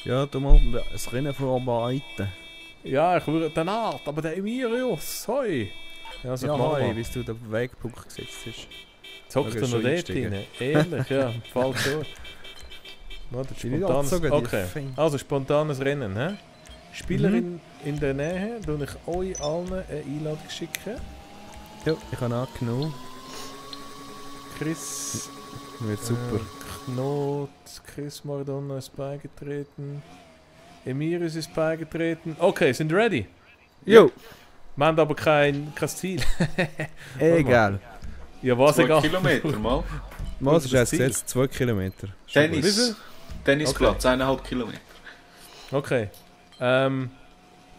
Ja, du mal ein Rennen vorbereiten. Ja, ich würde den Art, aber der Emirius, hoi! Ja, so Ja, mach hoi, mal. bis du den Wegpunkt gesetzt hast. Zockt Da er ist noch schon dort eingestiegen. rein? Ehrlich, ja, voll schon. Warte, Bin ich spontanes... angezogen, die Okay, Fein. also spontanes Rennen, hä? Spielerin in der Nähe, tue ich euch allen eine Einladung schicken. Ja, ich habe angenommen. Chris... Wird super. Knot, Chris Maradona ist beigetreten. Emirius ist beigetreten. Okay, sind ready? Jo! Wir haben aber kein Ziel. Egal. Ja, was 2 egal. Kilometer mal. Was ist das jetzt Ziel? gesetzt? 2 Kilometer. Wie viel? Tennis. Tennisplatz, 1,5 Kilometer. Okay.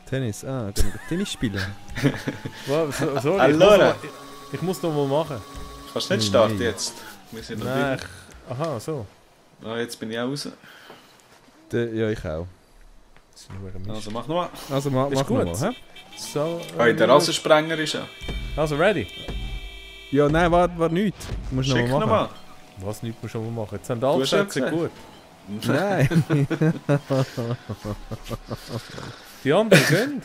Tennis, gehen wir Tennis spielen. Sorry, Allora. ich muss noch mal machen. Kannst du nicht starten Nein. jetzt? Wir sind noch Nein, drin. aha, so. Ah, jetzt bin ich auch raus. Ja, ich auch. Das ist nur ein Mist. Also mach nochmal. Also Ist mach gut. mal, hä? So, Hey, der Rassensprenger ist ja. also ready. Ja, nein, warte nicht. Du musst noch Schick mal machen. nochmal. Was nicht mehr schon mal machen. Jetzt sind alle hast ja Sätze gesagt. gut. Nein. Die anderen gehen.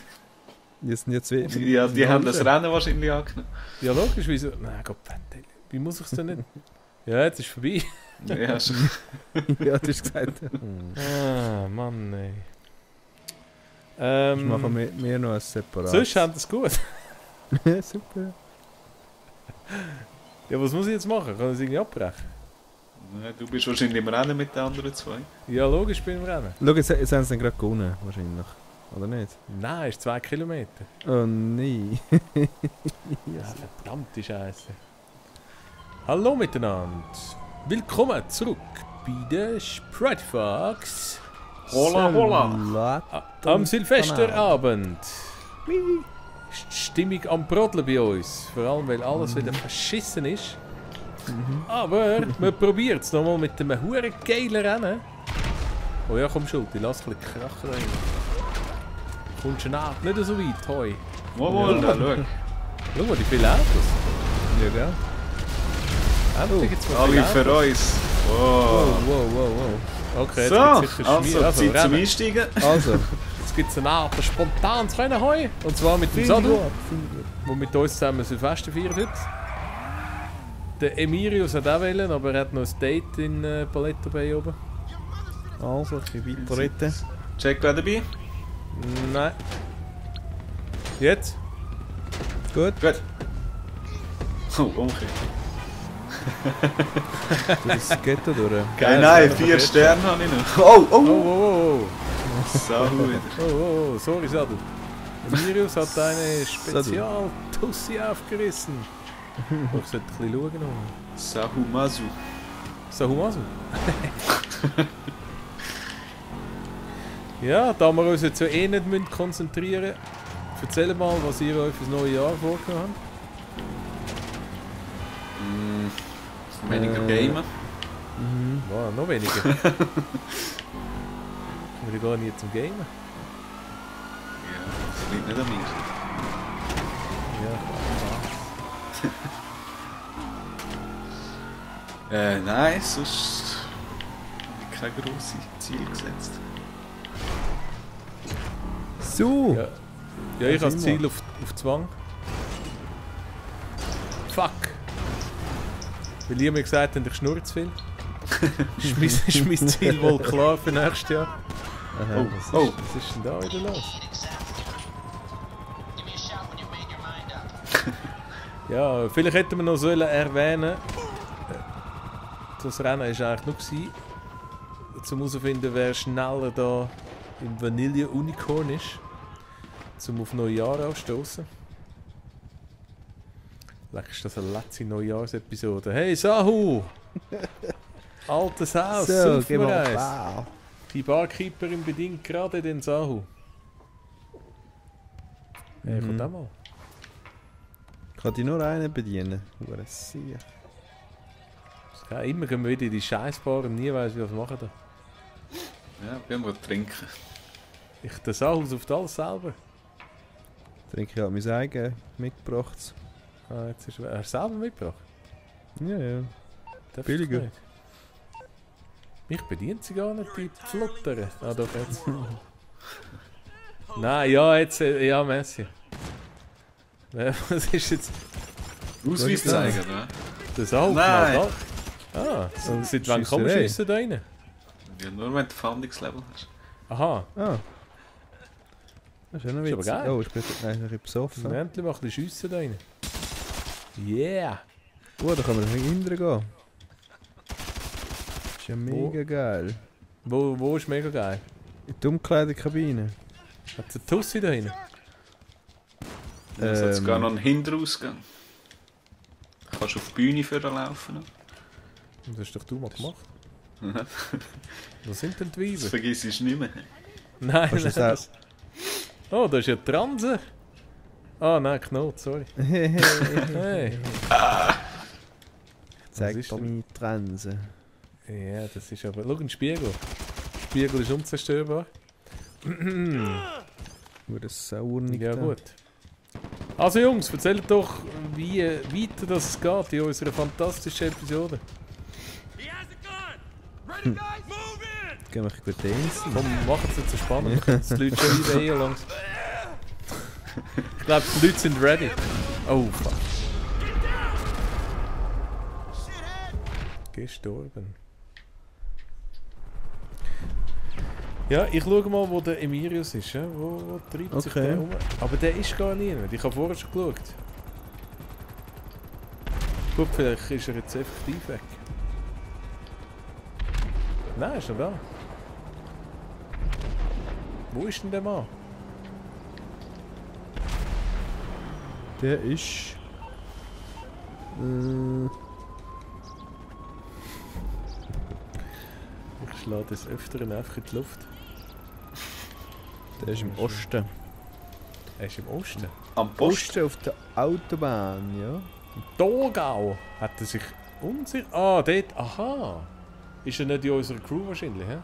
Die sind jetzt wie... Ja, die haben das Rennen wahrscheinlich angenommen. Ja, logisch, wieso? Nein, Gott, wie muss ich es denn nicht? Ja, jetzt ist vorbei. Ja, schon. Ja, du hast gesagt. Ah, Mann, ey. Ich mache mir noch ein separat. Sonst haben das gut. Super. Ja, was muss ich jetzt machen? Kann ich es irgendwie abbrechen? Nein, du bist wahrscheinlich im Rennen mit den anderen zwei. Ja, logisch, bin ich im Rennen. Schau, jetzt haben sie dann gerade gewonnen, wahrscheinlich. Oder nicht? Nein, ist 2 Kilometer. Oh nein. Ja, verdammte Scheiße. Hallo miteinander. Willkommen zurück bei der Sprite Fox Hola, hola. am Silvesterabend. Ist die Stimmung am Brodeln bei uns. Vor allem, weil alles wieder verschissen ist. Aber wir probieren es nochmal mit einem huere geilen Rennen. Oh ja, komm Schulti, lass ein bisschen krachen rein. Kommst du nach, nicht so weit, hoi. Wohl, da schau. Schau mal, die vielen Autos. Ja, gell? Endlich gibt's mal Alle viele für Autos. uns. Wow, Wow. wow. Okay, jetzt So, gibt's sicher also Schmier. Zeit zum Rennen. Einsteigen. Also. Jetzt gibt es eine Art spontanes Rennen heute. Und zwar mit dem Sadu, der mit uns zusammen Silvester feiert heute. Der Emirius hat auch wollen, aber er hat noch ein Date in Paletto Bay oben. Also, ein bisschen weiter retten. Check, wer dabei? Nein. Jetzt? Gut. Gut. Oh, umgekehrt. Durch das Ghetto durch. Nein, 4 Sterne habe ich noch. Oh, Oh, oh. oh, So wieder. oh, oh, oh, sorry Sadu. Emirius hat eine Spezial-Tussi aufgerissen. Oh, ich sollte ein bisschen schauen. noch. Sahumasu. Sahumasu. Ja, da wir uns jetzt ja eh nicht müssen konzentrieren müssen, erzähl mal, was ihr euch fürs neue Jahr vorgenommen Weniger Gamen. habt. Wow, noch weniger. Wir gehen nie zum Gamen. Ja, das liegt nicht an mir. Ja, Nein, sonst habe ich keine grossen Ziele gesetzt. So. ja. Ja, ich habe das Ziel auf Zwang. Fuck! Weil ihr mir gesagt habt, ich schnurre zu viel. ist mein Ziel wohl klar für nächstes Jahr. Aha, Oh, Was ist denn da wieder los? Ja, vielleicht hätten wir noch sollen erwähnen, das Rennen war eigentlich nur gewesen, um herauszufinden, wer schneller da im Vanille Unicorn ist, um auf Neujahr anstoßen. Vielleicht ist das eine letzte Neujahrsepisode. Hey Sahu! Altes Haus, So, so, gehen wir auf. Die Barkeeperin bedient gerade den Sahu. Hey, kommt auch mal. Kann die nur einen bedienen? Hure Sieg. Ja, immer gehen wir wieder in die Scheißbar und nie weiss, wie wir das machen. Da. ja, wir haben was trinken. Ich den Sahu auf alles selber. Trinke ich halt mein eigen mitgebracht. Ah, jetzt ist er selber mitgebracht. Ja, ja. Darf Billiger. ich nicht. Mich bedient sie gar nicht, die Flutter. Ah, doch, jetzt. Nein, ja, jetzt. Ja, Messi. Was ist jetzt? Ausweis zeigen, oder? Das auch? Nein. Ah, seit wann kann man schiessen da rein? Ja, nur wenn du Fahndungslevel hast. Aha. Ah. Das ist ja noch Ist aber witzig. geil. Oh, ich bin ein bisschen besoffen. Endlich mal ein bisschen schiessen da rein. Yeah! Oh, da kann man hinten gehen. Das ist ja mega geil. Wo ist mega geil? In die Umkleidekabine. Hat es eine Tussi da rein? Es hat sogar noch einen Hinterausgang. Du kannst auf die Bühne vorlaufen. Das hast doch du mal gemacht. Wo sind denn die Das Weiber? vergiss ich nicht mehr. Nein, Kannst du nein. das Oh, da ist ja Transe. Ah, nein, Knot, sorry. Hey. Zeig ist doch denn? meine Trense. Ja, das ist aber... Schau, ein Spiegel. Der Spiegel ist unzerstörbar. Nur das Sauernig. Ja, gut. Also Jungs, erzählt doch, wie weiter das geht in unserer fantastischen Episode. Gehen wir ein bisschen tanzen. Komm, machen es nicht so spannend. Die Leute schon Ideen langsam. Ich glaube, die Leute sind ready. Oh, fuck. Gestorben. Ja, ich schaue mal, wo der Emirius ist. Ja? Wo treibt sich der um? Aber der ist gar nicht. Ich habe vorher schon geschaut. Gut, vielleicht ist er jetzt effektiv weg. Nein, ist er da. Wo ist denn der Mann? Der ist... Ich schlage des Öfteren einfach in die Luft. Der ist im Osten. Er ist im Osten. Am Post. Osten auf der Autobahn, ja. Togau hat er sich unsicher... Ah, dort... Aha. Ist er nicht in unserer Crew wahrscheinlich, hä?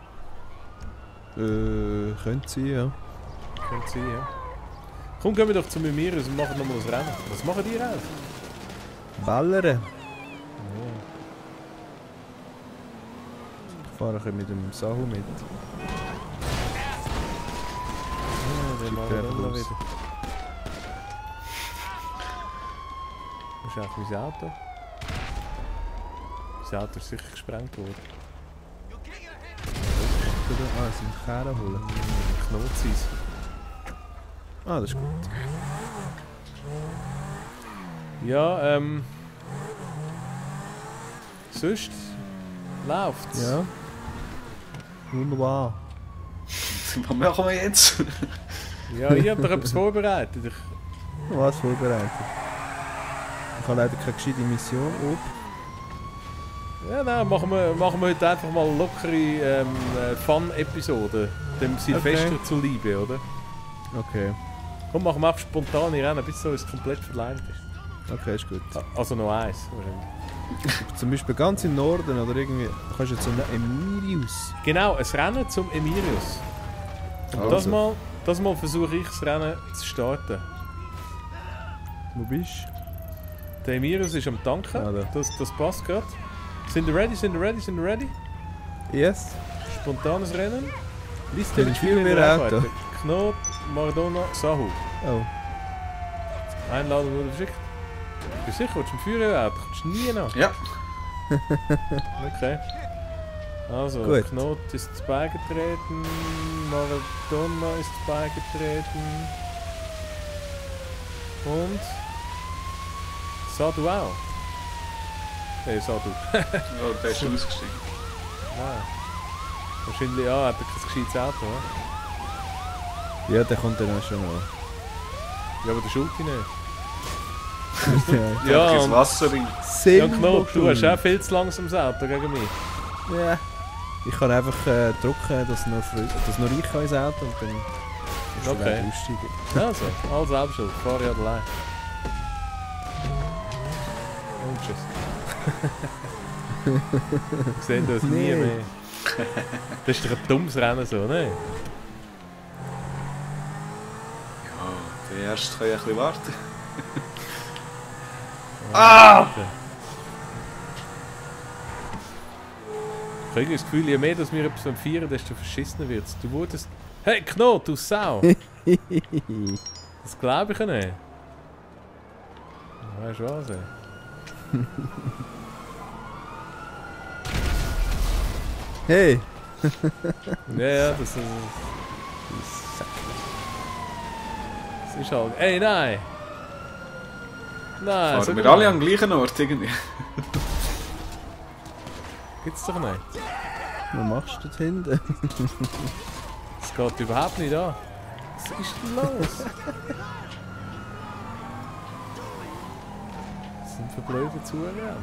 Könnte sein, ja. Könnte sein, ja. Komm, gehen wir doch zu Emirius und machen nochmal das Rennen. Was machen die eigentlich? Ballern. Ich fahre ein bisschen mit dem Sahu mit. Ja, den machen wir dann noch wieder. Wo ist eigentlich mein Auto? Mein Auto ist sicher gesprengt worden. Ah, es sind Kehren holen. Knotzis. Ah, das ist gut. Ja, sonst läuft's. Ja. Wunderbar. Was machen wir jetzt? Ja, ich hab doch etwas vorbereitet. Was vorbereitet? Ich habe leider keine gescheite Mission. Ja, nein, machen wir heute einfach mal lockere Fun-Episode. Dem Silvester zuliebe, oder? Okay. Komm, machen wir einfach spontane Rennen, bis so es komplett verleimt ist. Okay, ist gut. Also noch eins, wahrscheinlich. Zum Beispiel ganz im Norden oder irgendwie. Du kannst jetzt zum Emirius. Genau, ein Rennen zum Emirius. Und Also. das mal versuche ich das Rennen zu starten. Wo bist Der Emirius ist am Tanken, Ah, da. das passt gerade. Sind ihr ready? Sind ihr ready? Sind ihr ready? du? Yes. Spontanes Rennen. Liste Für mit ein Spielen Feuerwehrauto. bearbeiten. Knot, Maradona, Sahu. Oh. Einladung wurde verschickt. Bist du sicher, willst du im Feuerwehrauto? Kommst du nie nach? Ja. Okay. Also, Gut. Knot ist zu beigetreten, Maradona ist zu beigetreten. Und... Sadu auch. Hey, Sadu. Ja, der ist ausgestiegen. Nein. Wahrscheinlich, ja, hat er kein gescheites Auto, oder? Ja, der kommt dann auch schon noch. Ja, aber der Schulti nicht. Ja. Ja, Ins und, Wasser rein. ja Knot, du hast auch viel zu langsames Auto gegen mich. Ja. Ich kann einfach drücken, dass nur ich kann ins Auto und dann ist Okay. es aussteigen. Also, alles selbst schuld. Fahr ich allein. Und tschüss. Wir sehen uns nie Nee. mehr. Das ist doch ein dummes Rennen so, ne? Ja, der erste kann ja ein bisschen warten. Ah! Ich habe das Gefühl, je mehr dass wir etwas feiern, desto verschissener wird es. Du wurdest... Hey, Knot, du Sau! Das glaube ich ja nicht. Weißt du was, ey? Hey! Ja, das ist... Das ist halt... Ey, nein! Nein, Fahren wir alle am gleichen Ort irgendwie. Gibt's doch nicht. Was machst du dort hinten? Das geht überhaupt nicht an. Was ist denn los? Das sind für blöde Zuhörer.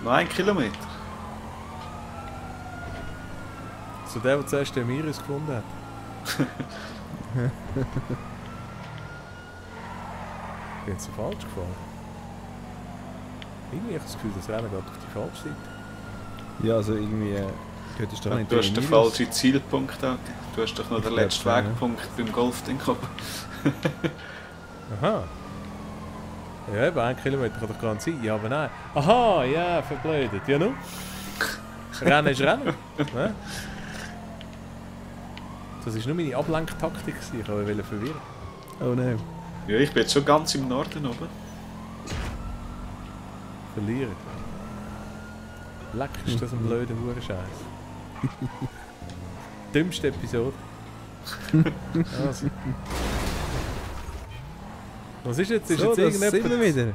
Noch 1 Kilometer. So der zuerst den Miris gefunden hat. Ich bin jetzt so falsch gefahren. Irgendwie habe ich das Gefühl, das Rennen geht auf die falsche Seite. Ja, also irgendwie... Du hast doch nicht Du hast den falschen Zielpunkt angegeben. Du hast doch noch den letzten ja. Wegpunkt beim Golfding gehabt. Aha. Ja, eben 1 Kilometer kann doch gar nicht sein. Ja, aber nein. Aha, ja, verblödet. Ja, nun? Rennen ist Rennen. Ne? Das war nur meine Ablenktaktik. Ich wollte verwirren. Oh nein. Ja, ich bin jetzt schon ganz im Norden oben. Verlieren. Leck, ist das ein blöder Hurenscheiß. Dümmste Episode. Also. Was ist jetzt? Ist So, jetzt das sind wir wieder.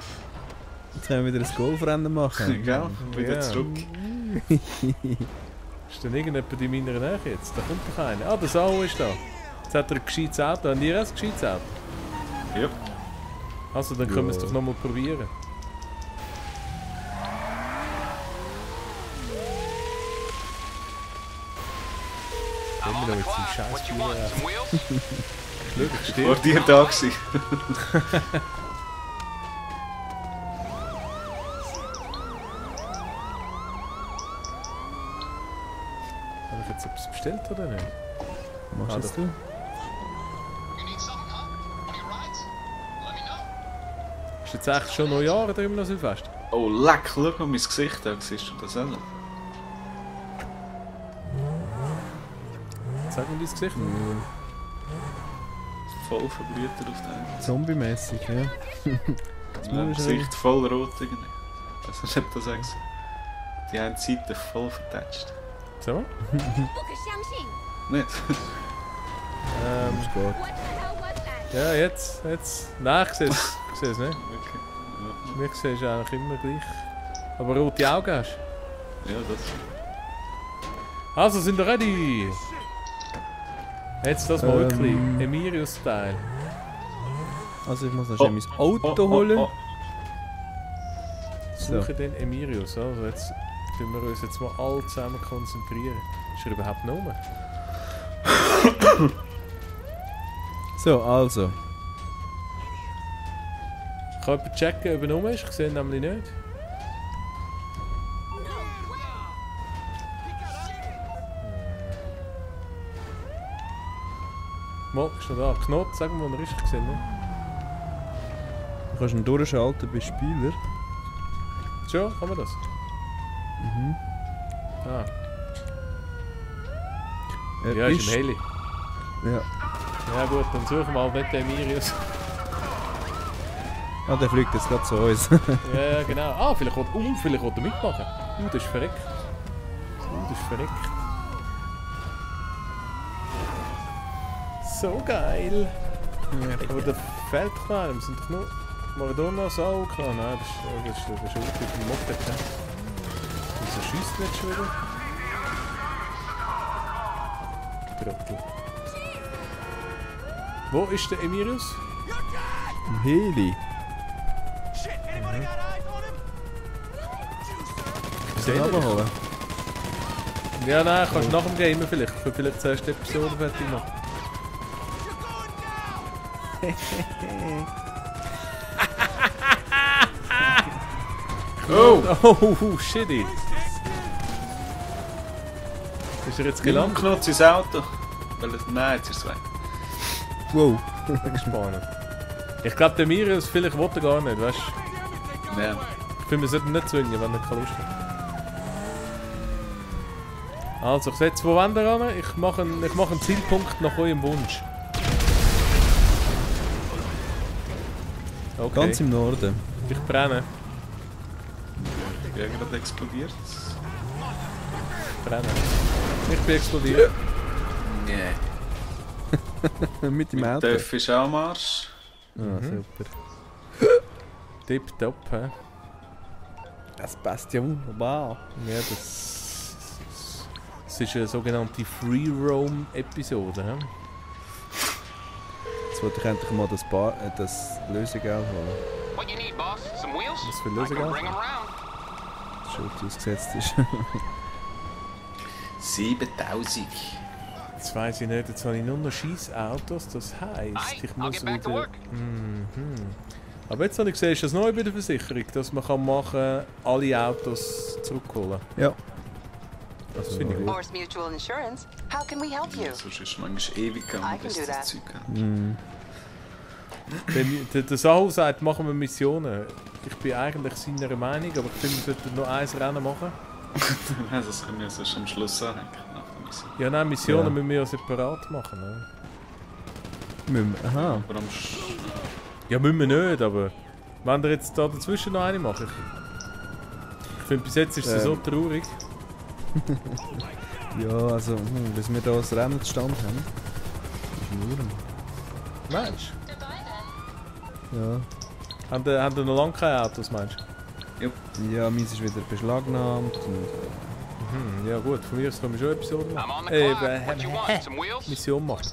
Jetzt können wir wieder ein Golfrennen machen. Gell? Wieder Ja. zurück. Ist denn irgendjemand in meiner Nähe jetzt? Da kommt doch einer. Ah, der Sao ist da. Jetzt hat er ein gescheites Auto. Haben die auch ein gescheites Auto? Ja. Also, dann können wir es doch nochmal probieren. Immer noch mit seinem scheiß Bier. Schau, ich Vor stehe. dir da gewesen. Habe ich jetzt etwas bestellt oder nicht? Machst Ah, das du? Ist jetzt echt schon Neujahr oder immer noch Silvester? Oh, leck, schau mal mein Gesicht an. Siehst du das auch noch? Sag mir dein Gesicht. Voll verblüht auf den. Zombie-mäßig, ja. Mein Gesicht voll rot irgendwie. Also nicht das sagst. Die eine Seite voll vertätscht. So? Nicht? Das geht. Ja, jetzt. Nein, ich sehe es nicht. Okay. Mich siehst du eigentlich immer gleich. Aber rote Augen hast Ja, das. Also, sind wir ready? Jetzt das mal wirklich. Emirius-Style. Also ich muss noch schnell mein Auto holen. So. Suche den Emirius. Also, jetzt tun wir uns jetzt mal alle zusammen konzentrieren. Ist er überhaupt noch rum? So, also. Kann jemand checken, ob er rum ist? Ich sehe ihn nämlich nicht. Mal, ist noch da. Knot, sag mal, wo er ist. Ich sehe ihn nicht. Du kannst ihn durchschalten bei Spieler. Schon, kann man das? Mhm. Ah, Er ja, ist im Heli. Ja. Ja gut, dann suchen wir halt nicht den Emirius. Ah, der fliegt jetzt gerade zu uns. Ja, genau. Ah, vielleicht will er mitmachen. Das ist verreckt. Das ist verreckt. So geil. Aber der fehlt doch noch. Wir sind doch nur... Maradona, Sao, klar. Nein, das ist schon wirklich ein Moped. Wieso schießt nicht schon wieder? Trottel. Wo ist der Emirius? Ein Heli. Seht ihr? Abholen. Ja, nein, kannst du nach dem Gamen vielleicht. Ich kann vielleicht zuerst die Episode fertig machen. Oh! Oh, shitty. Ist er jetzt Gelangt gelandet? noch sein Auto. Nein, jetzt ist es weg. Wow. Spannend. Ich glaube, der Mirius vielleicht will er gar nicht, weißt du? Ja. Ich finde, wir sollten nicht zwingen, wenn er keine Lust hat. Also, ich setze wo wollt ihr ran? Ich mache einen Zielpunkt nach eurem Wunsch. Okay. Ganz im Norden. Ich brenne. Die Gegner hat explodiert. Brenne. Ich bin explodiert. Nee. Mit dem Auto. Dörf ist auch am Arsch. Ah, super. Tipptopp, hä? Das passt ja wunderbar. Ja, das ist eine sogenannte Free-Roam-Episode, hä? Jetzt wollte ich endlich mal das Lösegeld holen. Was für Lösegeld? Das schon ausgesetzt ist. 7000. Jetzt weiss ich nicht, jetzt habe ich nur noch Scheissautos, das heisst, ich muss wieder... Aber jetzt habe ich gesehen, ist das neu bei der Versicherung, dass man kann machen, alle Autos zurückholen. Ja. Das finde ich gut. Force Mutual Insurance. How can we help you? Sonst ist es manchmal ewig gegangen, bis das Zeug hat. Der Sahu sagt, machen wir Missionen. Ich bin eigentlich seiner Meinung, aber ich finde, wir sollten noch ein Rennen machen. Das können wir sonst am Schluss anhängen. Ja, nein, Missionen müssen wir ja separat machen. Ne? Aha. Aber Ja, müssen wir nicht, aber wenn wir jetzt da dazwischen noch eine machen. Ich finde, bis jetzt ist es so traurig. Ja, also, bis wir da das Rennen zustande haben. Ist nur. Meinst Ja. du? Haben ihr noch lange keine Autos, meinst ja. Ja, meins ist wieder beschlagnahmt. Und du? Ja gut, von mir aus können wir schon Episoden machen. Mission machen.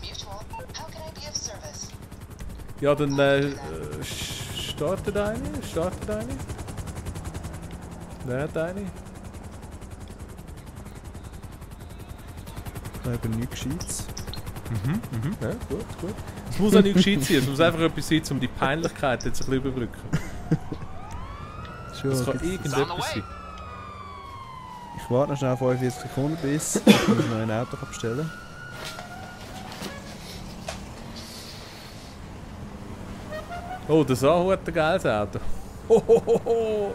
Ja, dann startet eine. Wer hat eine? ich habe nichts Gescheites. Ja, gut. Es muss auch nicht gescheit sein, es muss einfach etwas sein, um die Peinlichkeit jetzt ein bisschen überbrücken. Schon, Es kann gibt's- irgendetwas sein. Ich warte noch schnell 45 Sekunden bis ich noch ein Auto bestellen kann. Oh, der Sahu hat ein geiles Auto. Hohoho!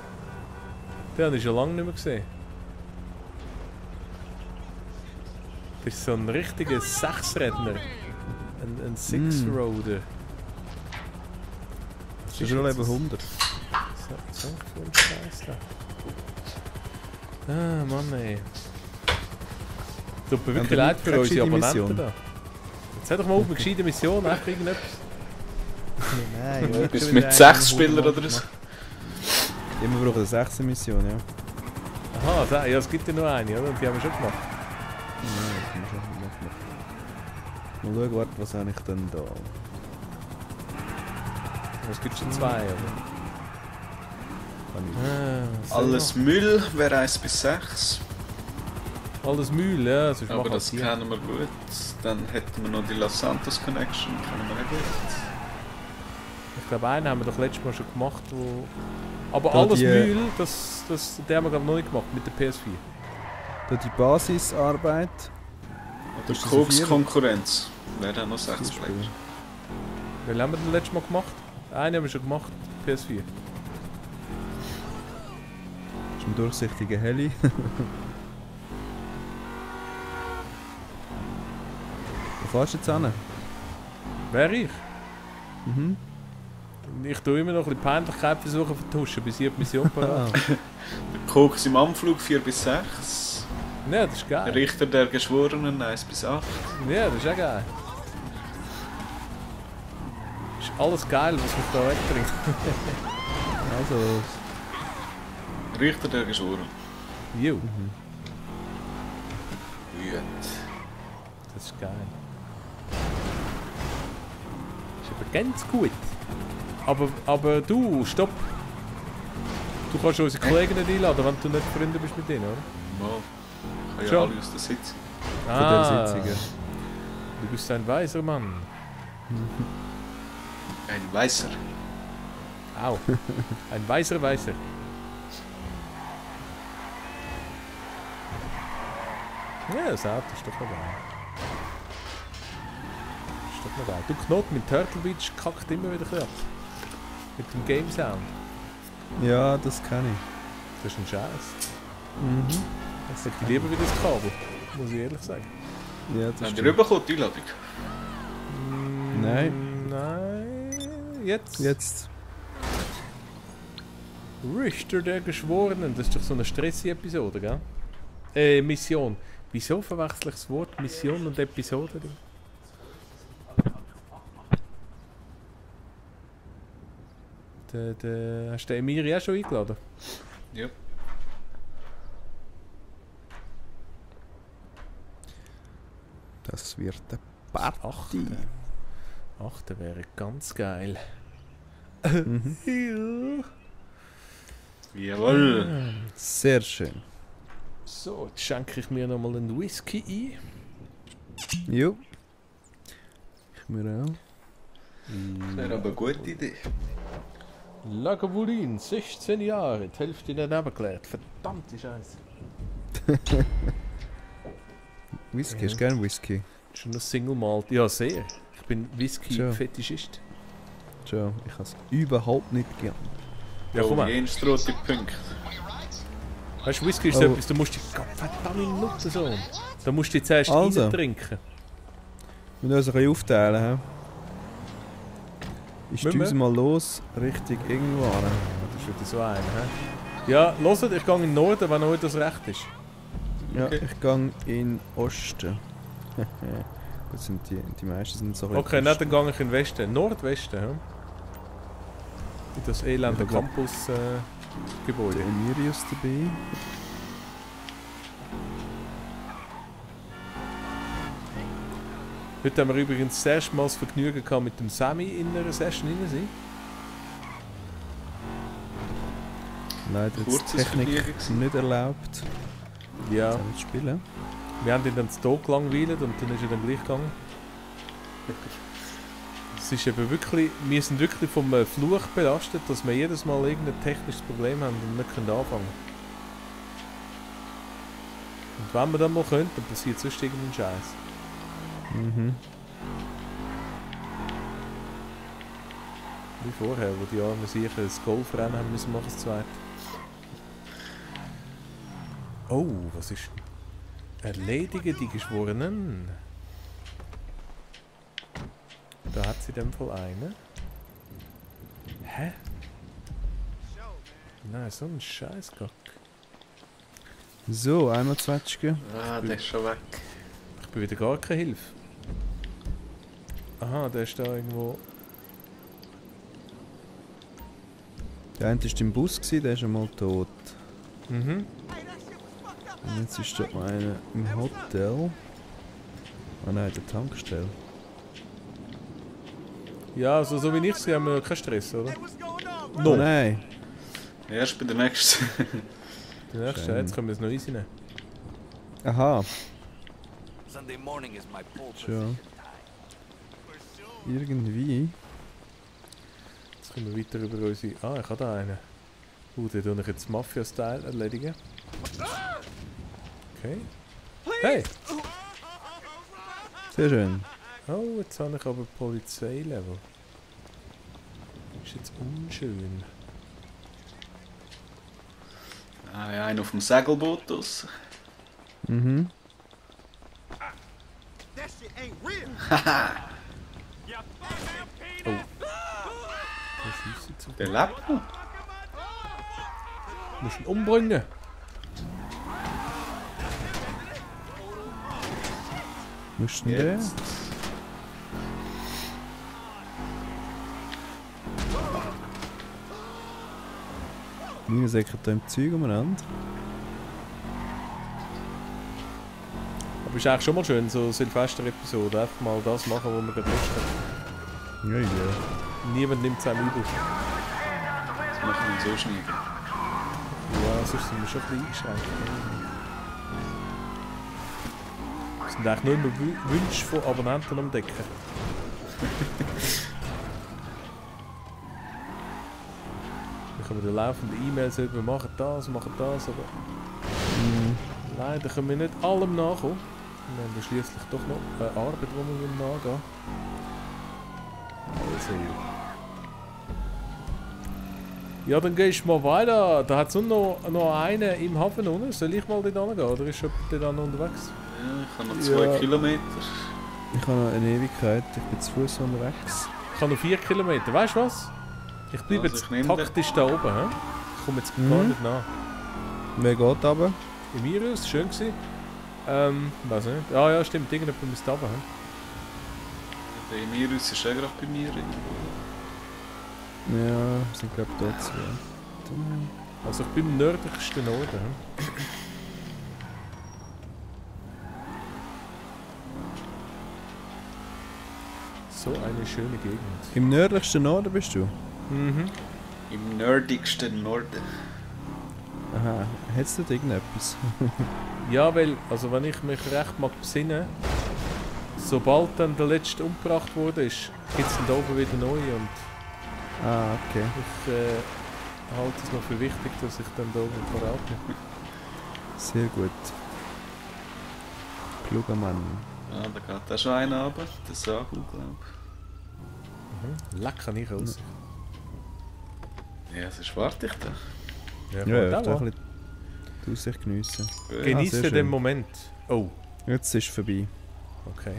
Den habe ich schon lange nicht mehr gesehen. Das ist so ein richtiger Sechsrädner. Ein Six-Roader. Das ist schon Level 100. So viel Scheiß da. Ah, Mann ey. Tut mir wirklich Haben leid wir für nicht unsere keine Abonnenten Mission? da. Jetzt hat doch mal auf eine gescheite Mission, einfach irgendetwas. Nein, Bist mit 6 Spielern oder so? Ja, wir brauchen eine 6. Mission, ja. Aha, ja, es gibt ja nur eine, oder? Und die haben wir schon gemacht. Nein, das muss ich nicht machen. Mal schauen, warte, was habe ich denn da? Es gibt schon zwei, oder? Kann ich. Was soll Alles Müll wäre 1 bis 6. noch? Alles Müll, ja, sonst Aber machen wir das hier. kennen wir gut. Dann hätten wir noch die Los Santos Connection, kennen wir auch gut. Ich glaube, einen haben wir doch letztes Mal schon gemacht, wo... Aber Da alles die- Müll, den haben wir glaube noch nicht gemacht mit der PS4. Da die Basisarbeit. Oder ist das Koks-Konkurrenz wäre auch noch 6 Spiel. Player. Welchen haben wir denn letztes Mal gemacht? Einen haben wir schon gemacht, PS4. Das ist ein durchsichtiger Heli. Wo fährst du jetzt hin? Wer ich? Mhm. Ich tue immer noch ein bisschen Peinlichkeit versuchen zu vertuschen, bis ich die Mission parat. Der Koks im Anflug 4 bis 6. Ja, das ist Der geil. Richter der Geschworenen 1 bis 8. Ja, das ist auch geil. Ist alles geil, was mich da wegbringt. Also, Richter der Geschworenen. Jo, Gut. das ist geil. Ist aber ganz gut. Aber du, stopp. Du kannst unsere Kollegen nicht einladen, wenn du nicht Freunde bist mit denen, oder? Mal. Ich Schon. kann ja alle aus der Sitzung. von der Sitzung. Ja. Du bist ein weiser Mann. Ein Weißer. Au. Ein weiser Weißer. Ja, das Auto ist doch noch geil. Ist doch noch geil. Du Knoten mit Turtle Beach kackt immer wieder ein bisschen ab. Mit dem Game Sound. Ja, das kann ich. Das ist ein Scheiß. Mhm. Das hätte ich lieber wieder das Kabel. Muss ich ehrlich sagen. Ja, das Habt stimmt. ihr rübergekommen, die Einladung? Nein. Nein. Jetzt. Jetzt. Richter der Geschworenen. Das ist doch so eine stressige Episode, gell? Mission. Wieso verwechsel ich das Wort Mission und Episode? Hast du den Emiri auch schon eingeladen? Ja. Das wird eine Party. 8. wäre ganz geil. Mhm. Jawohl. Sehr schön. So, jetzt schenke ich mir nochmal einen Whisky ein. Jo. Ich mir auch. Das wäre aber eine gute Idee. Lagavulin, 16 Jahre, die Hälfte daneben geklärt. Verdammte Scheiße. Whisky, hast du gerne Whisky? Schon ein Single Malt. Ja, sehr. Ich bin Schon. Whisky-Fetischist. Schon, ich habe es überhaupt nicht gern. Ja, komm mal. Jens rote Punkt. Weißt du, Whisky ist Oh. etwas, da musst du verdammte Minuten so. Da musst du jetzt erst Also. trinken. Wir müssen uns ein bisschen aufteilen. He? Ich Müssen düse wir? mal los, Richtung irgendwo an. Das ist wieder so ein, hä? Ja, hört, ich gehe in den Norden, wenn euch das recht ist. Ja, Okay. ich gehe in Osten. Das sind die meisten sind so ein Okay, bisschen nicht, dann gehe ich in den Westen. Nordwesten, hä? In das elende Ich glaub- Campus-Gebäude. der Emirius dabei. Heute haben wir übrigens das erste Mal das Vergnügen gehabt, mit dem Sammy in einer Session rein sein. Leider jetzt Kurzes die Technik Vergnügen gewesen. nicht erlaubt, Ja, zu spielen. wir haben ihn dann zu Tod gelangweilt und dann ist er dann gleich gegangen. Es ist eben wirklich, wir sind wirklich vom Fluch belastet, dass wir jedes Mal irgendein technisches Problem haben und nicht können anfangen. Und wenn wir dann mal können, dann passiert sonst irgendein Scheiß. Mhm. Wie vorher, wo die Armen sicher das Golfrennen haben müssen machen, das zweite. Oh, was ist denn? Erledige die Geschworenen. Da hat sie in dem Fall eine. Hä? Nein, so ein Scheißkack. So, einmal Zwetschge. Ah, der ist schon weg. Ich bin wieder gar keine Hilfe. Aha, der ist da irgendwo. Der eine war im Bus, der ist einmal tot. Mhm. Und jetzt ist da einer im Hotel. Ah nein, der Tankstelle. Ja, also, so wie ich sehe, haben wir keinen Stress, oder? Oh nein! Erst bei der nächsten. Der nächste, Schön. jetzt können wir es noch easy nehmen. Aha, Sunday morning is my pole schon. position time. Irgendwie. Jetzt können wir weiter über unsere... Ah, ich habe da einen. Den tue ich jetzt Mafia-Style erledigen. Okay. Hey! Sehr schön. Oh, jetzt habe ich aber Polizeilevel. Ist jetzt unschön. Ah, ja, einer auf dem Segelboot aus. Mhm. That shit ain't real. Oh. Das ist jetzt so. Der lebt noch. Du musst ihn umbringen. Musst du denn den? Jetzt. Meine säcken da im Zeug umeinander. Aber ist eigentlich schon mal schön, so Silvester-Episode. Einfach mal das machen, was wir gerade Lust haben. Ja, ja. Niemand nimmt es einem übel. Das machen wir so schneiden. Ja, sonst sind wir schon ein bisschen eingeschränkt. Es sind eigentlich nur immer Wünsche von Abonnenten am Decken. Wir können dann laufende E-Mails über, machen das, aber leider können wir nicht allem nachkommen. Wir haben dann schliesslich doch noch eine Arbeit, die wir nachgehen müssen. Also. Ja, dann gehst du mal weiter. Da hat es noch einen im Hafen unten. Soll ich mal dort hingehen oder ist jemand dort unterwegs? Ja, ich habe noch 2 Kilometer. Ich habe noch eine Ewigkeit, ich bin zu Fuß unterwegs. Ich habe noch 4 Kilometer. Weißt du was? Ich bleibe Also, jetzt ich nehme taktisch da oben. He? Ich komme jetzt gar nicht nach. Wer geht runter? Im Mirus, schön gewesen. Weiß nicht. Ah ja, stimmt, irgendjemand müsste runter. Der Emirus ist auch gerade bei mir. Ja, wir sind glaube ich dort zwei. Also ich bin im nördlichsten Norden. He? So eine schöne Gegend. Im nördlichsten Norden bist du? Mhm. Im nerdigsten Norden. Aha, hättest du dort irgendetwas? Ja, weil, also wenn ich mich recht mag besinnen, sobald dann der letzte umgebracht wurde, gibt es dann da oben wieder neue und Ah, okay. ich halte es noch für wichtig, dass ich dann da oben parat bin. Sehr gut. Kluger Mann. Ja, da geht auch schon einer runter. Der Sahu, glaube Lecker nicht aus. ich. Ja, sonst warte ich da. Ja, Ja, ja, ich darf ein bisschen die Aussicht geniessen. Genieße sehr den schön. Moment. Oh, Jetzt ist es vorbei. okay.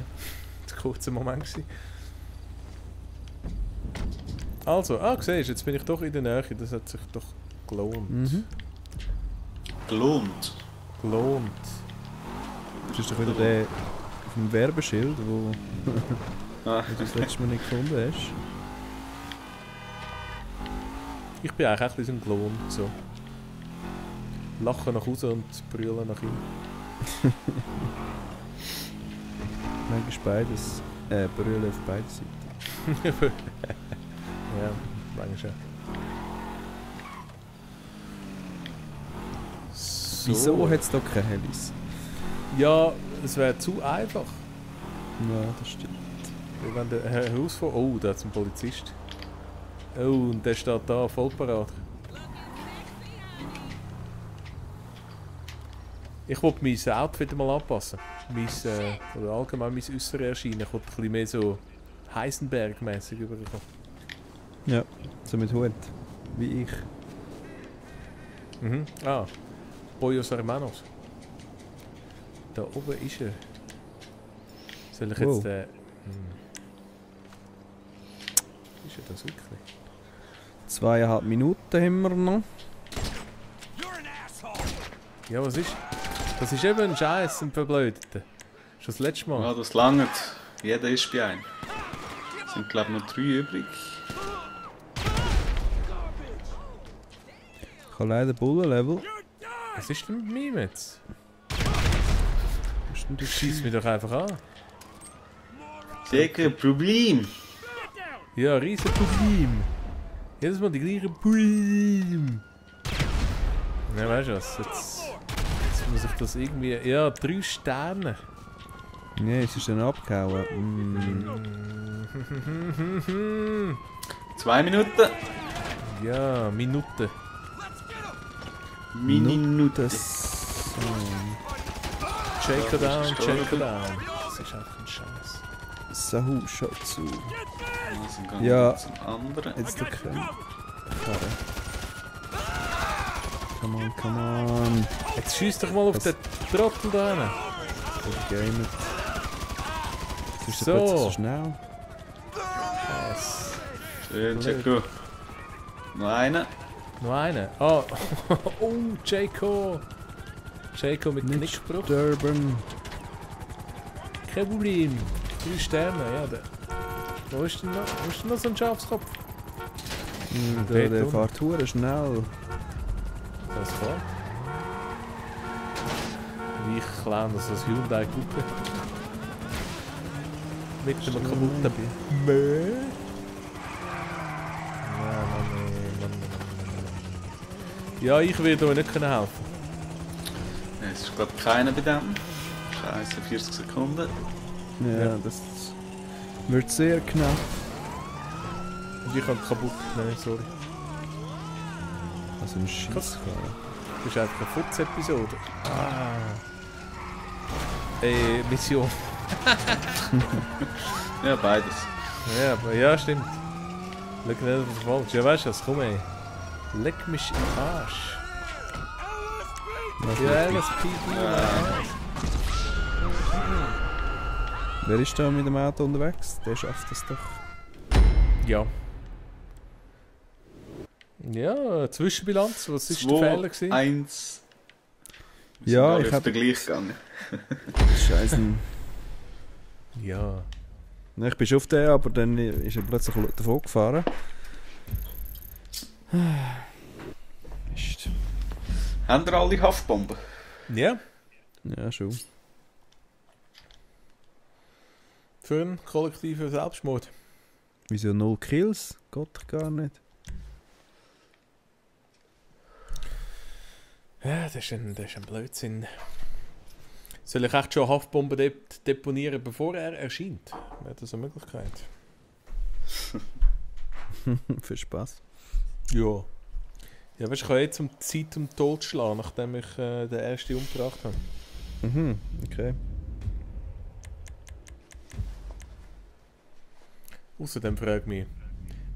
Das war ein kurzer Moment. Gewesen. Also, siehst du, jetzt bin ich doch in der Nähe. Das hat sich doch gelohnt. Mhm. Gelohnt. Gelohnt. Das ist doch wieder der auf dem Werbeschild, wo Ah, du das letzte Mal nicht gefunden hast. Ich bin eigentlich ein bisschen gelohnt. So. Lachen nach Hause und brüllen nach ihm. Manchmal beides. Brüllen auf beide Seiten. Ja, manchmal schon. So. Wieso hat es da keine Helis? Ja, es wäre zu einfach. Ja, das stimmt. Wenn der Herausforderer... Oh, da ist ein Polizist. Oh, und der steht da, voll parat. Ich wollte mein Outfit mal anpassen. Oder allgemein mein äußeres Erscheinen. Ich wollte ein bisschen mehr so Heisenberg-mäßig überkommen. Ja, so mit Hut. Wie ich. Mhm. Ah, Pollos Hermanos. Da oben ist er. Soll ich Wow. jetzt... Ist er das wirklich? 2,5 Minuten haben wir noch. Ja, was ist? Das ist eben ein Scheiß, ein Verblödeter. Schon das letzte Mal. ja, das langt. Jeder ist bei einem. Es sind, glaube ich, noch 3 übrig. Ich habe leider Bullen-Level. Was ist denn mit mir jetzt? Was ist denn Du das? schießt mich doch einfach an. Dicker Problem. Ja, riesen Problem. Jedes Mal die gleichen Problem. Ja, weißt du was? Jetzt muss ich das irgendwie... Ja, 3 Sterne. Nee, es ist dann abgehauen. 2 Minuten. Ja, Minute. Minute. Das. Shaker Ja, down, ist gestorben. shaker down. Das ist einfach ein Scheiß. Sahu, schaut zu. Also gehen Ja. wir zum anderen. Jetzt der Karre. Come on, come on. Jetzt schieß doch mal auf Das- den Trottel da hin. Gamet. Das ist So. so plötzlich so schnell. Yes. Schön, Checo. Noch einer. Noch einen. Oh, oh, Jayco. Jayco mit Knickbruch. Durban. Kein Problem. 3 Sterne, ja. Wo ist denn noch so ein Schafskopf? Der Dort fährt hure schnell. Das ist klar. Wie klein, das ist ein Hyundai Coupe. Mit einem kaputten Mö. Ja, ich werde euch nicht helfen können. Es ist, glaube ich, keiner bei dem. Scheiße, 40 Sekunden. Ja, Ja. das wird sehr knapp. Und ich habe kaputt. Nein, sorry. Also ein Scheisskarre. Das ist einfach eine Futz-Episode. Mission. Ja, beides. Ja, aber ja, stimmt. Schau nicht, was falsch. Ja, weißt du was? Komm ey. Leck mich im Arsch. Was Ja, macht die? LSPD. Wer ist da mit dem Auto unterwegs? Der schafft das doch. Ja. Ja, Zwischenbilanz, was ist der Fehler gewesen? 1. Ja, ich habe habe... den gleich gegangen. Scheiße. Ja. Nein, ich bin schon auf den, aber dann ist er plötzlich davon gefahren. Mist. Haben ihr alle Haftbomben? Ja, Ja, schon. für einen kollektiven Selbstmord. Wieso 0 Kills? Geht doch gar nicht. Ja, das ist ein Blödsinn. Soll ich echt schon Haftbomben deponieren, bevor er erscheint? Wäre das eine Möglichkeit? Für Spaß. Ja. Ja, weißt du, ich kann jetzt um die Zeit um Tod schlagen, nachdem ich den ersten umgebracht habe. Mhm, okay. Außerdem frage ich mich,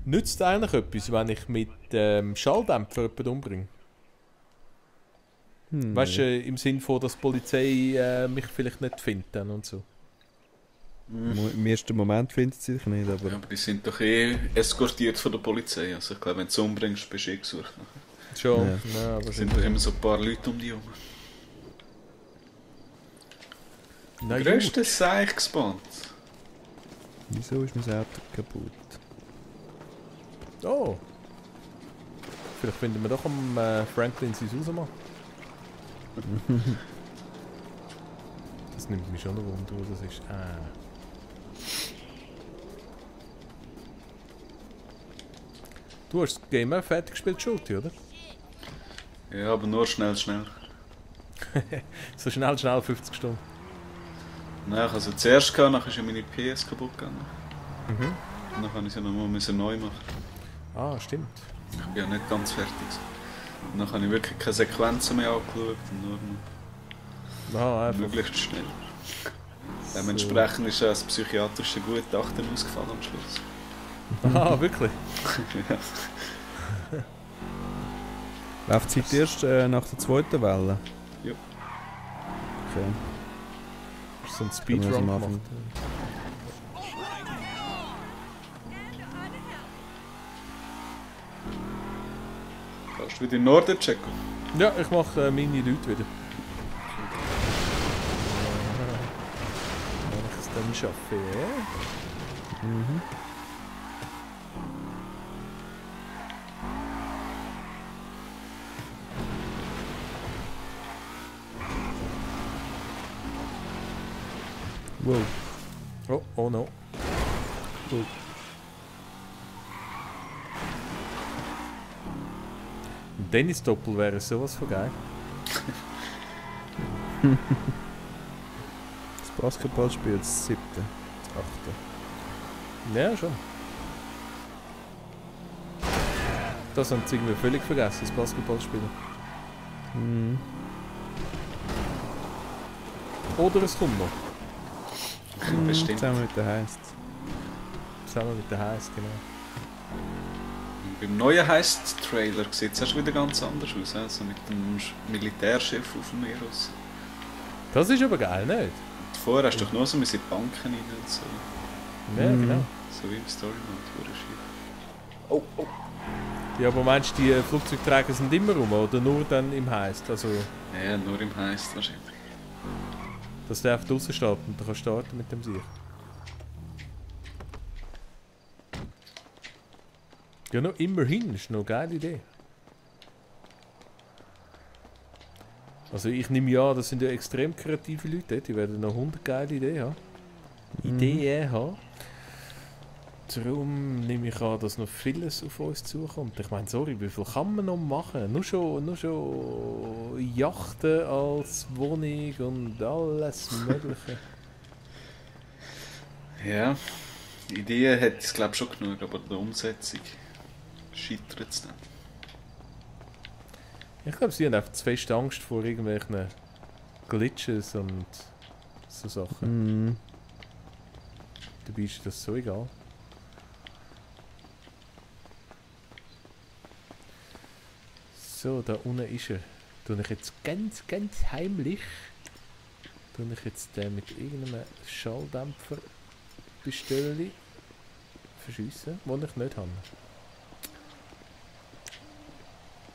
nützt eigentlich etwas, wenn ich mit Schalldämpfer jemanden umbringe? Weißt du, im Sinn von, dass die Polizei mich vielleicht nicht findet dann und so. Im ersten Moment findet sie sich nicht, aber... Ja, aber die sind doch eskortiert von der Polizei. Also ich glaube, wenn du sie umbringst, bist du gesucht. Schon, Ja. ja, aber Es sind doch immer so ein paar Leute um die herum. Na, Größte Seich gespawnt. Wieso ist mein Auto kaputt? Oh. Vielleicht finden wir doch am Franklin sein Hausmann. Das nimmt mich schon noch wunder, wo das ist. Du hast das Game auch fertig gespielt, Schulti, oder? Ja, aber nur schnell. So schnell 50 Stunden. Nein, ich also zuerst gehabt, nachher ist ja meine PS kaputt gegangen. Mhm. Und dann musste ich sie nochmal neu machen. Ah, stimmt. Ich bin ja nicht ganz fertig. Und dann habe ich wirklich keine Sequenzen mehr angeschaut und nur noch Ah, einfach. möglichst schnell. Dementsprechend ist ja das psychiatrische Gutachten ausgefallen am Schluss. Ah, wirklich? Ja. Läuft die Zeit erst nach der zweiten Welle? Ja. Okay. Hast du so einen Können wir das Speedrun am gemacht? Anfang? Kannst du wieder in den Norden checken? Ja, ich mache meine Leute wieder. Wenn ich es dann schaffe, ja. Mhm. Wow. Oh no. Cool. Ein Tennis-Doppel wäre sowas von geil. Das Basketballspiel, das 7. Das 8. Ja, schon. Das haben sie irgendwie völlig vergessen, das Basketballspielen. Mhm. Oder es kommt noch. Bestimmt. Zusammen mit der Heist. Zusammen mit der Heiß, genau. Beim neuen Heist-Trailer sieht es erst wieder ganz anders aus. Also mit dem Militärchef auf dem Meer aus. Das ist aber geil, nicht? Und vorher hast du doch nur so in die Banken rein und so. Ja, genau. So wie im Story-Mode. Oh. Ja, aber meinst du, die Flugzeugträger sind immer rum oder nur dann im Heist? Also, Ja, nur im Heist wahrscheinlich. dass der einfach draußen steht und dann kannst du starten mit dem Sieg. Ja, noch immerhin, ist noch eine geile Idee. Also ich nehme an, das sind ja extrem kreative Leute, die werden noch 100 geile Ideen haben. Ideen haben. Darum nehme ich an, dass noch vieles auf uns zukommt. Ich meine, sorry, wie viel kann man noch machen? Nur schon Yachten als Wohnung und alles Mögliche. Ja, die Idee hätte es glaube schon genug, aber die Umsetzung scheitert es dann. Ich glaube, sie haben einfach zu fest Angst vor irgendwelchen Glitches und so Sachen. Mhm. Dabei ist das so egal. So, da unten ist er. Tue ich jetzt ganz heimlich Tue ich jetzt den mit irgendeinem Schalldämpfer Pistole verschiessen, den ich nicht habe.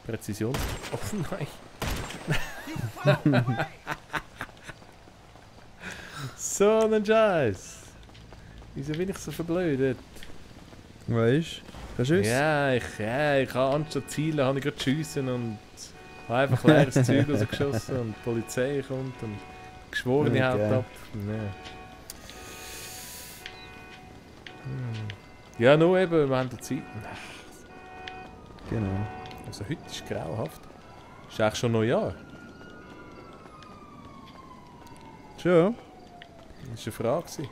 Präzision. Oh nein! So ein Scheiß! Wieso bin ich so verblödet? Weißt du? Kannst du uns? Ja, ich habe anstatt Zielen habe ich gerade geschossen und habe einfach leeres Zeug rausgeschossen und die Polizei kommt und Geschworene Okay. haut ab. Nee. Ja, nur eben, wir haben die Zeit. Genau. Also heute ist grauenhaft. Ist eigentlich schon Neujahr. Schon? Das war eine Frage.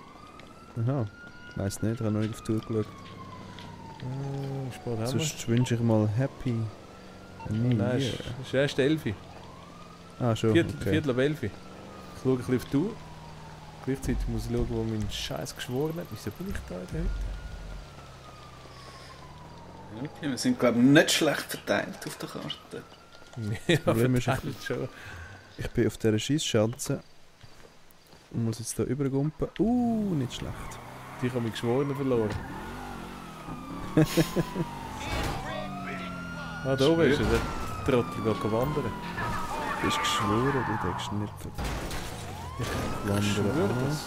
Aha. Weiss nicht, ich habe noch nicht auf die Tour geschaut. Spät haben wir. Sonst wünsche ich mal Happy New Nein, Year. es ist erst 11 Uhr. Ah, schon. Okay. Viertel ab 11 Uhr. Ich schaue ein bisschen auf die Uhr. Gleichzeitig muss ich schauen, wo mein Scheiß geschworen hat. Wieso bin ich da heute? Okay, wir sind glaube ich nicht schlecht verteilt auf der Karte. Ja, Problem ist, verteilt schon. Ich bin auf dieser Scheissschanze und muss jetzt hier übergumpen. Nicht schlecht. Ich habe mich geschworen verloren. Ah, da oben ist er. Der Trottel geht wandern. Du bist geschworen, du denkst nicht Ich schwöre wandern. das.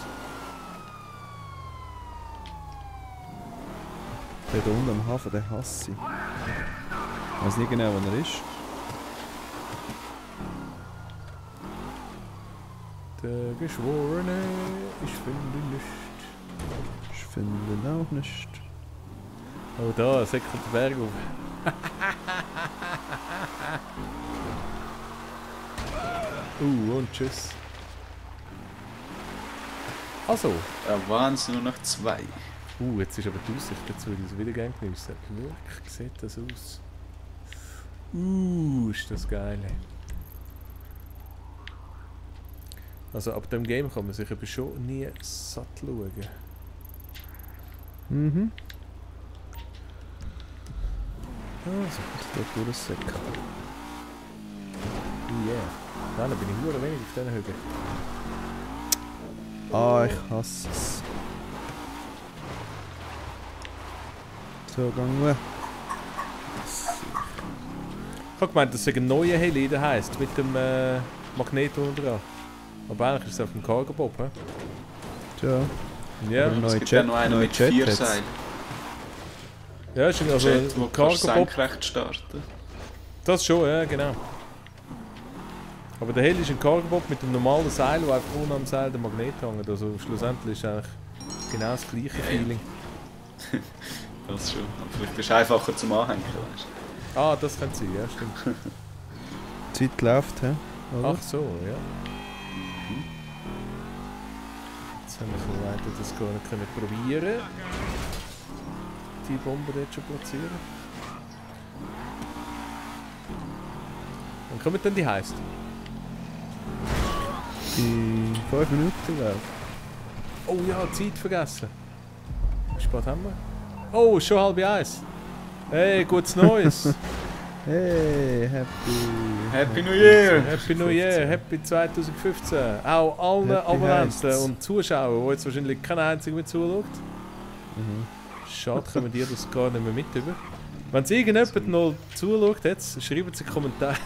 Der da unten am Hafen, der hasse ich. Ich weiß nicht genau, wo er ist. Der Geschworene, ich finde nicht. Ich finde ihn auch nicht. Oh, da, säckelt der Berg auf. Und tschüss. Also. Ja, Wahnsinn, nur noch 2. Jetzt ist aber die Aussicht dazu, wie das wieder gerne geniessen. Wie sieht das aus? Ist das geil. Also ab dem Game kann man sich aber schon nie satt schauen. Mhm. Also, Da durch das Säck. yeah. Dann bin ich nur wenig auf diesen Höhen. Ah, ich hasse es. So, gang wir. Ich habe gemeint, das sei ein neuer Heli, der heisst, mit dem Magnet unten dran. Aber eigentlich ist es auf dem Cargo-Bob, hä? Tja. Ja, Aber Es neue gibt ja noch einen neue mit 4 Jets. Seilen. ja, ist also Jet, wo ein kannst du Cargo-Bob. senkrecht starten. Das schon, ja, genau. Aber der Heli ist ein Cargo-Bob mit einem normalen Seil, wo einfach unten am Seil der Magnet hängt. Also schlussendlich ist eigentlich genau das gleiche Feeling. Das schon. Aber vielleicht ist es einfacher zum Anhängen, weißt du. Ah, das könnte sein, ja, stimmt. Die Zeit läuft, hä? Oder? Ach so, ja. Jetzt haben wir leider das gar nicht können probieren. Die Bombe dort schon platzieren. Und kommen dann die heisst? In 5 Minuten, glaube ich. Oh ja, Zeit vergessen. Wie spät haben wir? Oh, schon 12:30. Hey, gutes Neues. Hey, Happy New Year! Happy New Year, Happy 2015. Auch allen Happy Abonnenten heisst's. und Zuschauern, die jetzt wahrscheinlich kein einziger mehr zuschaut. Schade, kommen die das gar nicht mehr mit über. Wenn es irgendjemand noch zuschaut, jetzt, schreibt es in die Kommentare.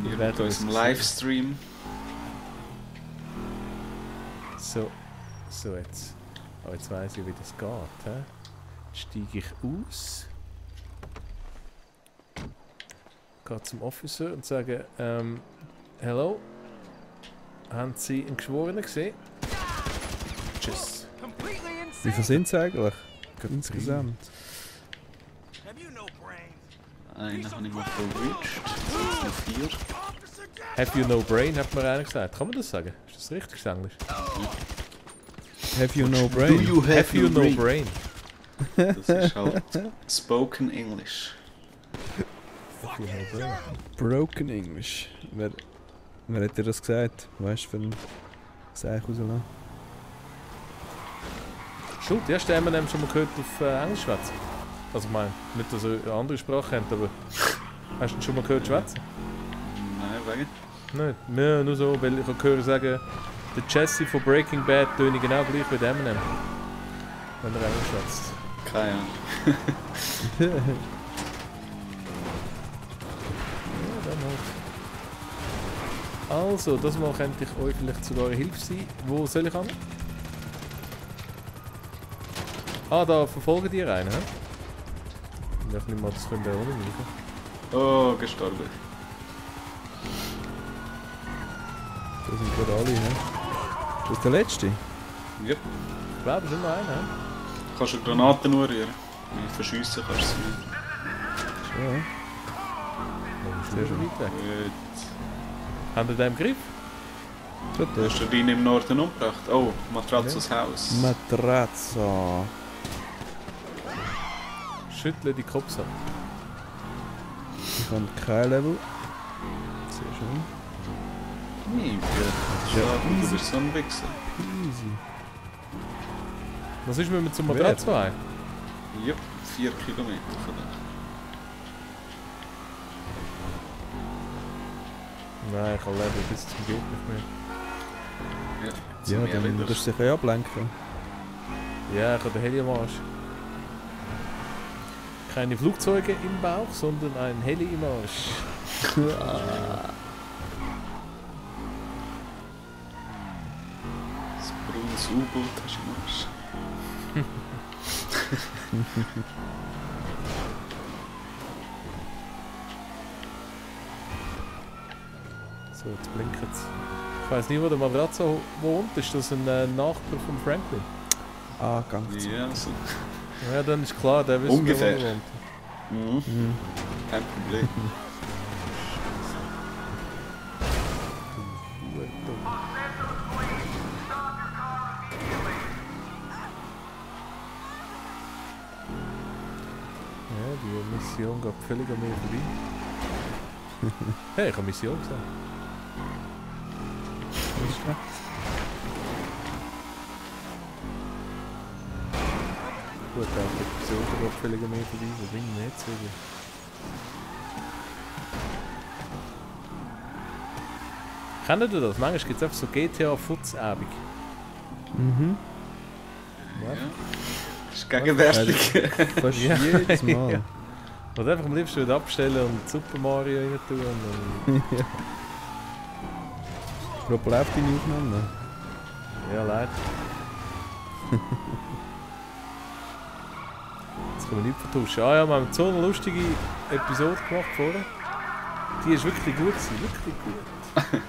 Wir werden mit unserem es Livestream. So, jetzt. Aber jetzt weiss ich, wie das geht. He? Jetzt steige ich aus. Gehe zum Officer und sage, hello, haben Sie einen Geschworenen gesehen? Tschüss. Wie viel sind es eigentlich? Insgesamt. Have you no brains? Einen habe ich mal verwünscht. Jetzt sind noch 4. Have you no brain, hat mir einer gesagt. Kann man das sagen? Ist das richtig Englisch? Have you no brain? Have you no brain? Das ist halt Spoken English. Have you no brain? Broken English. Wer hat dir das gesagt? Weißt du, für ein Seich rauslassen? Schuld, ja, hast du Eminem schon mal gehört auf Englisch schwätzen? Also ich meine, nicht, dass er eine andere Sprache kennt, aber hast du ihn schon mal gehört schwätzen? Nein, wegen. Nicht? Ja, nur so, weil ich höre sagen, der Jesse von Breaking Bad töne genau gleich wie Eminem. Wenn er Englisch schwätzt. Keine Ahnung. Ja, dann halt. Also, das Mal könnte ich euch vielleicht sogar eine Hilfe sein. Wo soll ich hin? Ah, da verfolgen die rein, hä? Ich nehme mal, das können wir auch nicht machen. Oh, gestorben. Da sind gerade alle, hä? Das ist der letzte. Yep. Ich glaube, es ist noch einer, hä? Kannst du Granaten nur rühren? Wenn du verschiessen kannst du sie nicht. Ja. Sehr schon weit weg. Gut. Haben wir den im Griff? Schon Du hast den im Norden umgebracht. Oh, Matrazzos Haus. Matrazzo. Schüttle die Kopf ab. Ich habe kein Level. Sehr schön. Nee, Ja, du bist so ein Wichser. Easy. Was ist mit mir zum Matratzo heim? Yep, 4 Kilometer von da. Nein, ich habe Level bis zum Geht nicht mehr. Ja, Ja, dann musst du dich ja ablenken. Ja, ich habe den Heli am Arsch. Keine Flugzeuge im Bauch, sondern ein Heli im Arsch. Das braunes U-Boot hast du im Arsch. So, jetzt blinkt es. Ich weiss nicht, wo der Matrazzo wohnt. Ist das ein Nachbar von Franklin? Ah, ganz. Ja, so. Ja, dann ist klar, der wissen Ungefähr. wo er wohnt. Mhm. Kein Problem. Ja, die Mission geht völlig an mir vorbei. Hey, ich habe Mission gesagt. Gut, auch die Episode geht völlig an mir vorbei. Wo bin ich jetzt wieder? Kennt ihr das? Manchmal gibt es einfach so GTA-Futz-Abend. Mhm. Ja. Das ist gegenwärtig. Fast Ja. jedes Mal. Und einfach am liebsten wieder abstellen und Super Mario rein tun. Und Rob, läuft deine Aufnahme? ja, leider. Jetzt können wir nicht vertauschen. Ah ja, wir haben so eine lustige Episode gemacht vorher. Die ist wirklich gut gewesen, wirklich gut. Die haben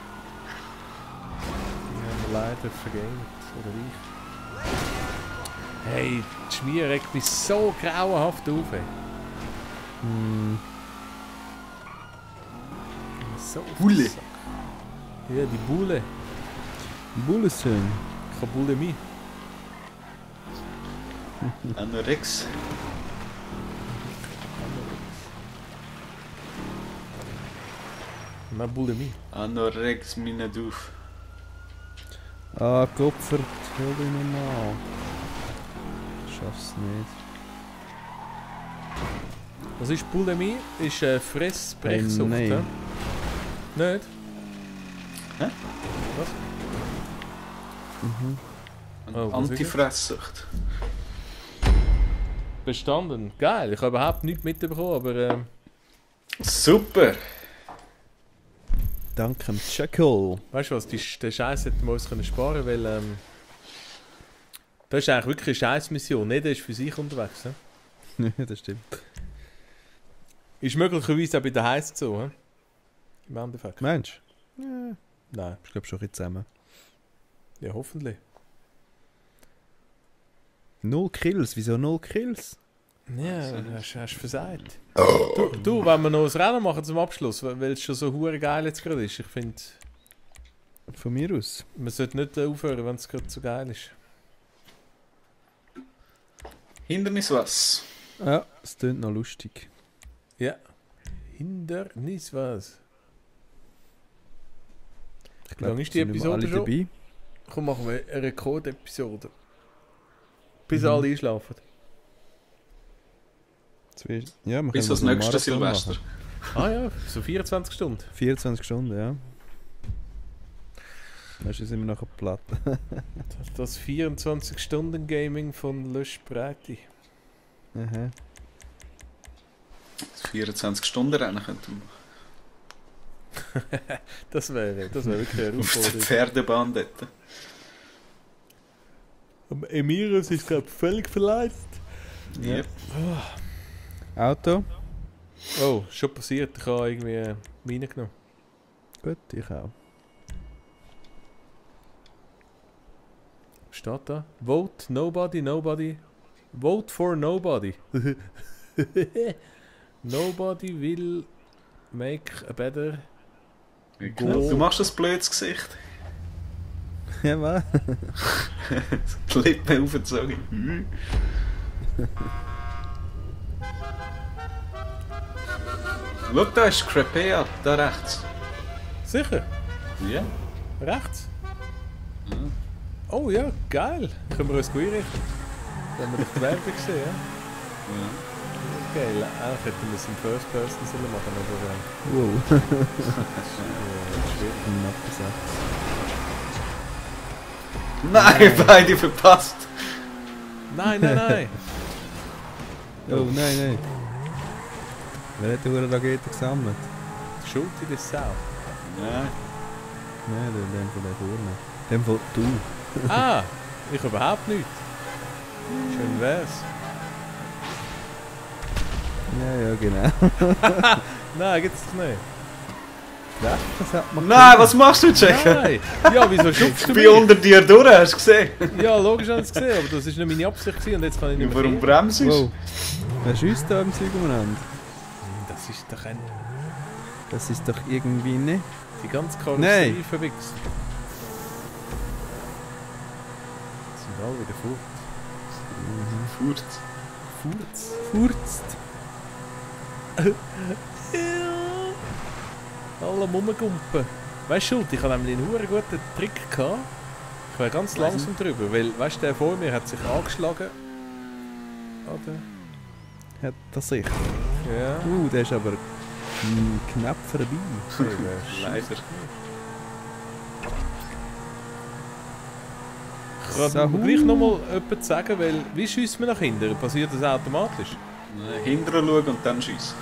wir leider vergängt, oder ich. Hey, die Schmier regt mich so grauenhaft auf. Ey. So auf den Bulle. Sack. Ja, die Bulle. Bullesön. Ich habe Bulimie. Anorex. Na, Bulimie. Anorex meine Duf. Ah, geopfert. Hol dich nochmal. Schaff's nicht. Was ist Bulimie? Ist Fressbrechsucht, Nein. hä? Nicht? Hä? Was? Mhm. Oh, was ist Antifresssucht. Bestanden. Geil, ich habe überhaupt nichts mitbekommen, aber Super! Danke dem Jekyll. weißt du was, den Scheiß hätten wir uns können sparen können, weil das ist eigentlich wirklich eine Scheißmission. Nicht, der ist für sich unterwegs. He? Ja, das stimmt. Ist möglicherweise auch bei der Heiß so, he? Im Endeffekt. Meinst du? Ja. Nein, Ich glaube schon ein bisschen zusammen. ja hoffentlich. 0 Kills. Wieso 0 Kills? Ja, hast du versagt. Du, wenn wir noch ein Rennen machen zum Abschluss, weil es schon so hure geil jetzt gerade ist. Ich finde, Von mir aus. man sollte nicht aufhören, wenn es gerade so geil ist. Hindernis was? Ja, es klingt noch lustig. Ja. Hindernis was? Ich Wie lange ist die sind nicht mehr Episode alle schon? dabei. Komm, machen wir eine Rekordepisode. Bis Mhm. alle einschlafen. Ja, wir Bis können das noch einen nächste Marathon Silvester. machen. Ah ja, so 24 Stunden. 24 Stunden, ja. Weißt du, sind wir nachher platt. Das 24-Stunden-Gaming von Löschbreite. Aha. Das 24-Stunden-Rennen könnte man machen. Das wäre wirklich eine Auf der Herausforderung. Pferdebahn dort. Am Emiros ist glaube völlig verleitet. Ja. Auto? Oh, schon passiert. Ich habe irgendwie Mine genommen. Gut, ich auch. Was steht da? Vote nobody, nobody. Vote for nobody. Nobody will make a better... Du machst ein blödes Gesicht. Ja, was? Die Lippen aufgezogen. Schau, da ist Crepea, da rechts. Sicher? Ja. Rechts? Oh ja, geil. Können wir uns gut einrichten. Wenn wir doch die Werbung sehen, ja? Geil. Eigentlich hätten wir es in First Person sollen machen, aber... Wow. schwierig. Knapp gesagt. Nein, beide verpasst. Nein, nein, nein. Oh, nein, nein. Wer hat die Rakete gesammelt? Die Schuld in der Sau. Nein. Nein, der von der vorne. Dem von du. Ah, ich überhaupt nicht. Schön wär's. Ja, genau. Nein, gibt's doch nicht. Ja, das hat man Nein, was machst du, Jack? Nein! Ja, wieso schubst Ich du bin mich? unter dir durch, hast du gesehen? Ja, logisch habe ich es gesehen, aber das war nicht meine Absicht gewesen und jetzt kann ich nicht mehr Warum fahren. bremst du? Wow. Wer schießt da im Zeug umeinander? Das ist doch ein... Das ist doch irgendwie nicht. Die ganze Karosserie Nein. verwichst. Sind alle wieder fort. Furz. Furz? Furzt. Ja. Alle rumgumpen. Weißt du, ich hatte nämlich einen verdammt guten Trick gehabt. Ich war ganz langsam drüber, weil, weißt du, der vor mir hat sich angeschlagen. Oder? Hat das sicher. Ja. Der ist aber knapp vorbei. Leider. Ich kann Sahu. gleich nochmal etwas sagen, weil wie schiessen wir nach hinten? Passiert das automatisch? Hinterher schauen und dann schiessen.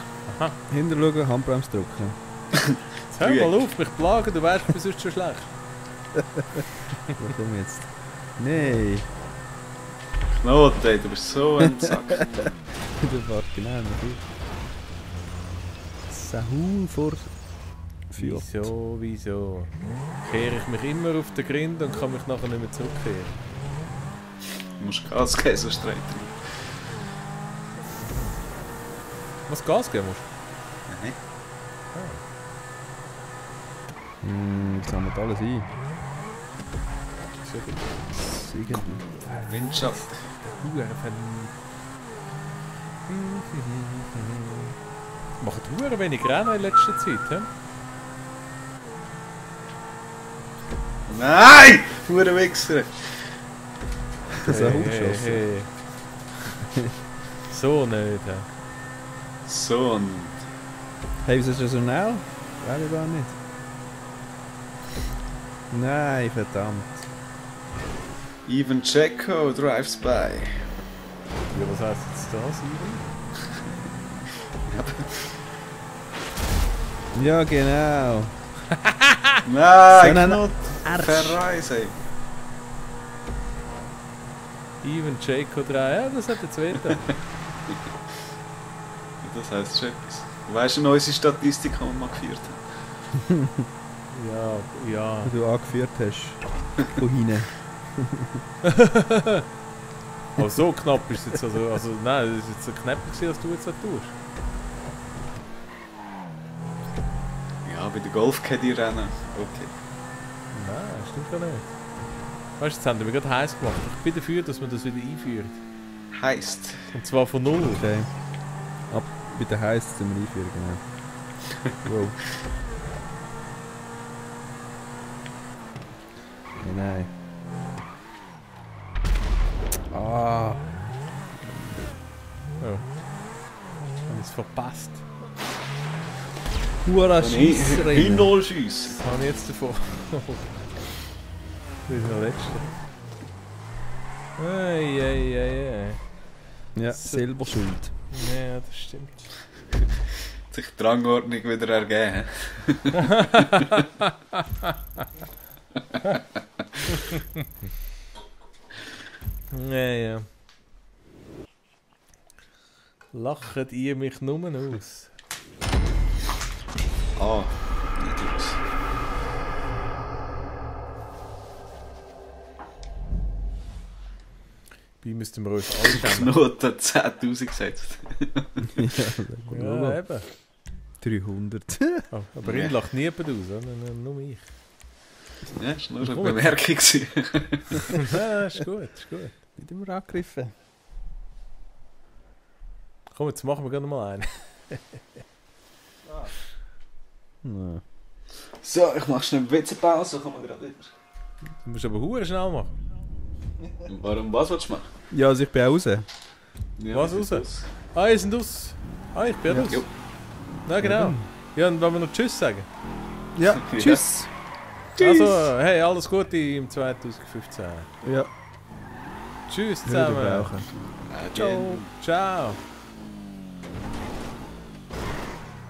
Hinter schauen, Handbremse drücken. Jetzt hör mal auf, mich plagen, du wärst mir sonst schon schlecht. Warum jetzt? Nein. Knoten, ey, du bist so ein Sack. Der war genau nicht. Sahu vor Fjord. Wieso? Kehre ich mich immer auf den Grind und kann mich nachher nicht mehr zurückkehren? Du musst Gas geben, sonst dreht er nicht. Was Gas geben musst? Nein. Jetzt haben wir alles ein. Sehr gut. Sicher. Windschaft. Macht verdammt wenig Rennen in letzter Zeit, hä? Nein! Hure Wichser! Das ist ein Hochschoss. Hey. So nicht, hä? So und... Hey, wieso ist das so schnell? Weiß ich gar nicht. Nein, verdammt. Even Checo drives by. Ja, was heisst jetzt das, Ivan? Ja, genau. Nein, So einen Knot! Arsch. Verreise! Ivan Jaco 3, ja, das hat jetzt weiter. Das heisst schon etwas. Weißt du noch unsere Statistik, die wir mal geführt haben? Ja. Die du angeführt hast. Von hinten. Aber so knapp ist es jetzt also nein, das ist jetzt so knapp gewesen, als du jetzt das tust. Ja, bei der Golf-Caddy-Rennen. Okay. Nein, stimmt ja nicht. Weißt du, jetzt haben wir gerade heiß gemacht. Ich bin dafür, dass man das wieder einführt. Heisst. Und zwar von null. Okay. Ab bitte heisst zum Einführen, genau. Wow. Nein. Ah. Oh. Haben wir es verpasst. Hura Scheisser. Hinterschiessen. Was habe ich jetzt davon? Das ist der letzte. Ei. Ja, So. selber schuld. Ja, das stimmt. Sich die Rangordnung wieder ergeben. Ja. Lacht ihr mich nur aus? Ah, nicht aus. Bei müssten wir uns alle kennen. Knoten 10.000 gesetzt. Ja, eben. 300. Oh, aber ihn lacht niemand aus, oder? Nur mich. Ja, das war nur eine Bemerkung. Ja, ist gut. Wieder mal angegriffen. Komm, jetzt machen wir gerne mal einen. Ja. So, ich mache schnell eine Witzepause, kommen wir gerade wieder. Du musst aber hure schnell machen. Warum, was willst du machen? Ja, also ich bin auch raus. Ja, Was wir sind raus? Ah, ihr seid aus. Ah, ich bin raus. Jo. Ja, genau. Ja, und wollen wir noch Tschüss sagen? Ja, tschüss. Also, hey, alles Gute im 2015. Ja, Tschüss würde zusammen. brauchen. Ciao. Ciao.